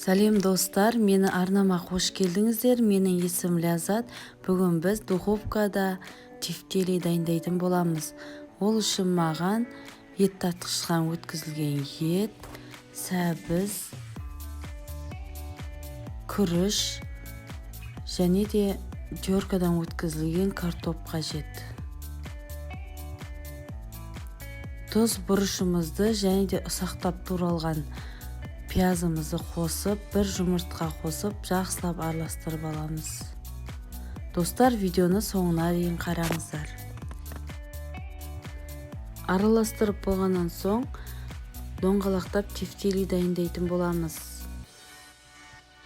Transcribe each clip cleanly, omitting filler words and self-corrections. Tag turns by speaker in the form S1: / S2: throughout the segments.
S1: Сәлем, достар! Мені арнама қош келдіңіздер. Менің есімім Ләззат. Бүгін біз духовкада тефтели дайындайтын боламыз. Ол үшін маған ет тартқыштан өткізілген ет, сәбіз, күріш және де теркадан өткізілген картоп қажет. Тұз, бұрышымызды және де ұсақтап туралған пиязымызды қосып, бір жұмыртқа қосып, жақсылап араластырып аламыз. Достар, видеоны соңына дейін қараңыздар. Араластырып болғаннан соң доңғалақтап тефтели дайындайтын боламыз.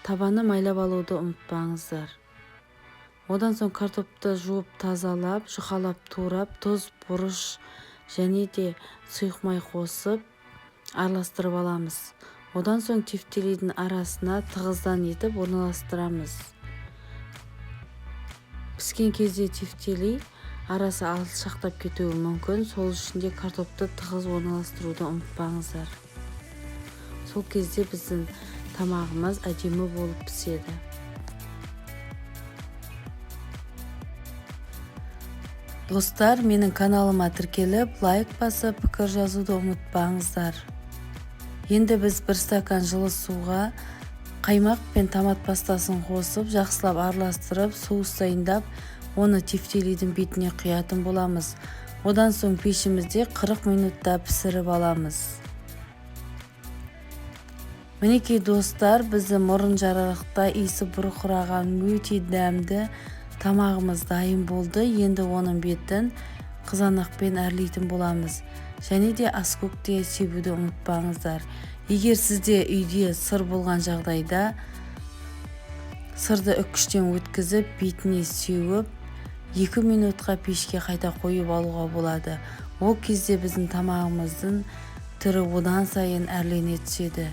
S1: Табаны майлап алуды ұмытпаңыздар. Одан соң картопты жуып тазалап, жұқалап турап, тұз, бұрыш және де сұйық май қосып араластырып аламыз. Одан соң тефтелидің арасына тығыздан етіп орналастырамыз. Піскен кезде тефтели арасы алшақтап кетуі мүмкін, сол үшін де картопты тығыз орналастыруды ұмытпаңыздар. Сол кезде біздің тамағымыз әдемі болып піседі. Достар, менің каналыма тіркеліп, лайк басып, пікір жазуды ұмытпаңыздар. Енді біз бір стакан жылы суға қаймақ пен томат пастасын қосып, жақсылап араластырып, соус дайындап, оны тефтелидің бетіне құятын боламыз. Одан соң пешімізде 40 минутта пісіріп аламыз. Мінекей, достар, біздің мұрын жарарлықтай иісі бұрқыраған өте дәмді тамағымыз дайын болды. Енді оның бетін қызанақпен әрлейтін боламыз. Және де аскөк те себуді ұмытпаңыздар. Егер сізде үйде сыр болған жағдайда, сырды үккіштен өткізіп, бетіне сеуіп, 2 минутқа пешке қайта қойып алуға болады. Ол кезде біздің тамағымыздың түрі одан сайын әрлене түседі.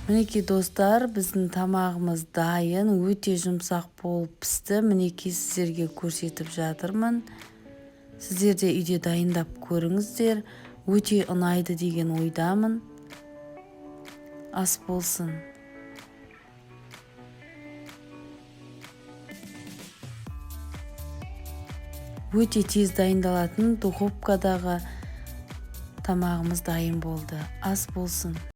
S1: Мінекей, достар, біздің тамағымыз дайын, өте жұмсақ болып пісті. Мінекей, сіздерге көрсетіп жатырмын. Сіздер де үйде дайындап көріңіздер, өте ұнайды деген ойдамын. Ас болсын. Өте тез дайындалатын духовкадағы тамағымыз дайын болды. Ас болсын.